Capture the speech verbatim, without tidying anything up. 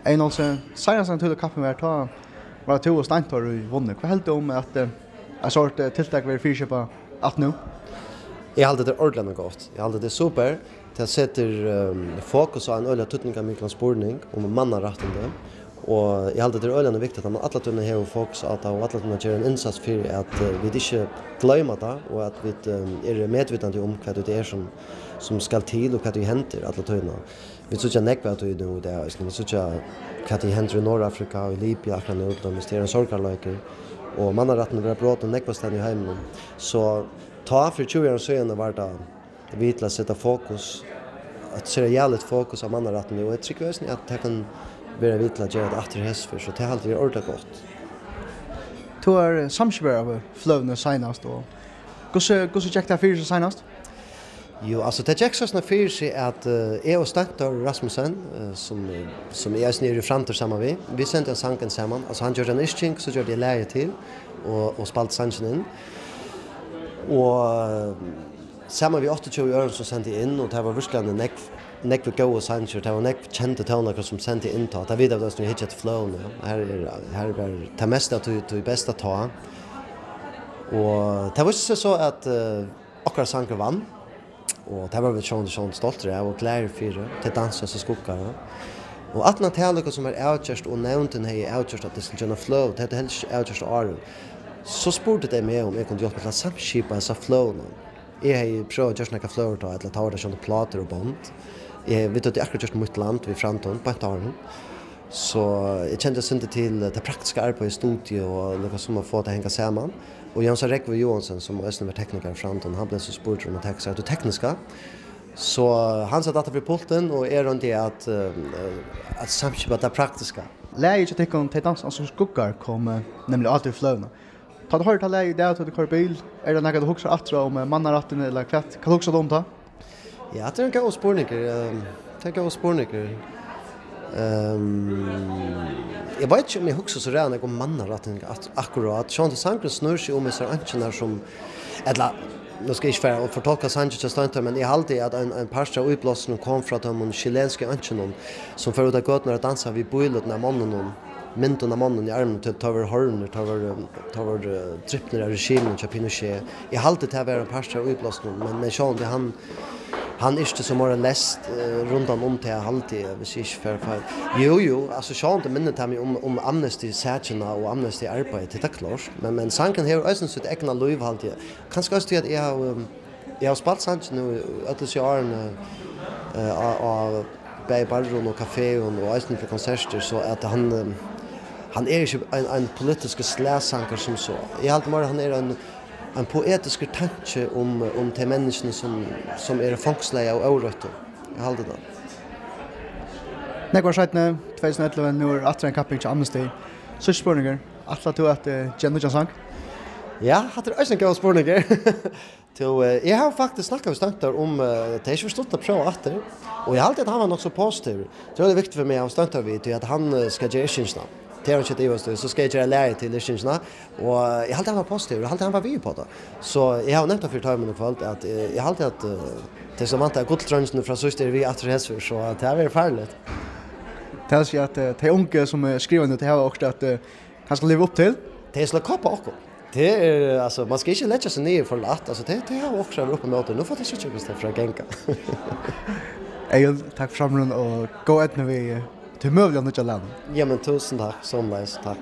Ein, altso, seinast ein tílík kapping var, tá var tú og Steintor, ið vunnu. Hvat heldur tú um at, eh, eitt sort, eh, tiltak verður fyriskipað alt nú? Eg haldi, tað er ordiliga gott. Eg haldi, tað er super. Tað setir, ehm, fokus á ein øgiliga týdningarmiklan spurning um mannarættindi. Og eg haldi, tað er øgiliga viktigt, at man alla tíðina hevur fokus á tað, og alla tíðina ger ein innsats fyri, at, eh, vit ikki gloyma tað, og at vit, ehm, eru medvitandi um, hvat tað er, sum, sum skal til, og hvat ið hendir alla tíðina. Vit síggja nógv av tí nú í dag, eisini. Vit síggja, hvat ið hendir í Norðafrika og í Libya akkurát nú, til dømis. Tað er ein sorgarleikur, og mannarættindi verða brotin nógvastaðni í heiminum. So, tá fyri tjúgu árum síðani var tað við til at seta fokus, eitt sera jævligt fokus á mannarættindi, og eg trúgvi eisini, at tað kann vera við til at gera tað aftur hesa ferð, so tað haldi eg er ordiliga gott. Tú ert, eh, samskipari av fløguni seinast, og hvussu, hvussu gekk tað fyri seg seinast? Jú, altso, tað gekk sostatt fyri seg, at, eh, eg og Steintor Rasmussen, eh, sum, eh, sum eg eisini eri í Framtíð saman við, vit sendu ein sang inn saman. Altso, hann gjørdi eina yrking, so gjørdi eg lagið til, og, og spældi sangin inn. Og, eh, saman við áttaogtjúgu øðrum, sum sendu inn, og tað var virkiliga nógv, nógvir góðir sangir, tað var nógv kendir tónleikarar, sum sendu inn tá. Tað vita vit eisini, vit hyggja eftir fløguni, ja. Her er, her var tað mesta av tí, tí besta tá. Og tað vísti seg so, at, eh, okkara sangur vann, og tað vóru vit sjálvandi, sjálvandi stoltir av og glaðir fyri. Tey dansa so skuggar, ja. Og aftan á tað, líka sum var avgjørt, og nevndin hevði avgjørt, at tey skuldu gera fløgu, tað hevði helst ikki avgjørt áðrenn, so spurdu tey meg, um eg kundi hjálpa til at samskipa hesa fløguna. Eg hevði prøvað at gjørt nakrar fløgur tá, ella tá var tað sjálvandi plátur og bond. Eg, vit høvdu akkurát gjørt Mítt land við Framtún, beint áðrenn. So eg kendi eitt sindur til, eh, tað praktiska arbeiðið í studio og líka sum at fáa tað at hanga saman. Og Jónsa Rógvi Joensen, sum eisini var teknikari í Framtún, hann bleiv so spurdur um at taka sær av tí tekniska. So, eh, hann sat aftan fyri pultin, og eg royndi at, eh, at samskipa tað praktiska. Lagið hjá tykkum, Tey dansa sum skuggar, kom, eh, nemliga á til fløguna. Tá tú hoyrir tað lagið í dag, tá tú koyrir bil, er tað nakað, tú hugsar aftur um, eh, mannarættin, ella hvat? Hvat hugsar tú um tað? Ja, tað er ein góður spurningur. Ehm, tað er ein góður spurningur. Ehm, eg veit ikki, um eg hugsi so ræðuliga um mannarættin at-, akkurát. Sjálvandi sangurin snýr seg um hesar einkjurnar sum, ella, nú skal eg ikki fara og fortolka sangin hjá Steintor, men eg haldi, at ein, ein partur av íblástrinum kom frá teimum chilensku einkjunum, sum fóru út á gøturnar at dansa við bíløtum av monnunum, myndum av monnum í arminum, tí teir vóru horvnir, teir vóru, teir vóru, eh, dripnir av regiminum hjá Pinochet. Eg haldi, tað var ein partur av íblástrinum, men, men sjálvandi, hann, hann yrkti so meira leyst, eh, rundan um tað, haldi eg, viss eg ikki fari feil. Jú, jú, altso, sjálvandi minnir tað meg um, um Amnesty-sakina og Amnesty-arbeiðið, tað er klárt. Men, men sangurin hevur eisini sítt egna lív, haldi eg. Kanska eisini tí, at eg havi, um, eg havi spælt sangin nú í øll hesi árini, eh, á, á bæði barrum og kafeum og eisini til konsertir, so at hann, eh, hann er ikki ein, ein politiskur slagsangur sum so. Eg haldi meira, hann er ein, ein poetiskur tanki um, um tey menniskjuni, sum, sum eru fongslað av órøttu. Eg haldi tað. Nógv ár seinni, tvey túsund og ellivu, nú er aftur ein kapping hjá Amnesty. Síðsti spurningur. Ætlar tú at, eh, gera nýggjan sang? Ja, hatta er eisini ein góður spurningur. Tú, eh, eg havi faktiskt snakkað við Steintor um, eh, tað er ikki fyri stutt at prøva aftur, og eg haldi, at hann var nokk so positivur. Tað er øgiliga viktigt fyri meg at hava Steintor við, tí at hann, eh, skal gera yrkingina. Tað er hann ikki at ivast í, so skal eg gera lagið til yrkingina, og, eh, eg haldi, hann var positivur, eg haldi, hann var við upp á tað. So eg havi nevnt tað fyri teimum í kvøld, at, eh, eg haldi, at, eh, tey, sum vænta gulltrongjuni frá síðst, eru við aftur hesur, so tað verður farligt. Tað vil siga, at, eh, tey ungu, sum, eh, skriva nú, tey hava okkurt at, eh, kanska liva upp til? Tey skulu koppa okkum. Tað er, altso, man skal ikki leggja seg niður for lætt. Altso, tey, tey hava okkurt at vera uppi móti. Nú fáa tey síggja, hvussu tað fer at ganga. Egil, takk fyri samrøðuna og góða eydnu við, eh, tí møguliga nýggja lagnum. Ja, men túsund takk, somuleiðis. Takk.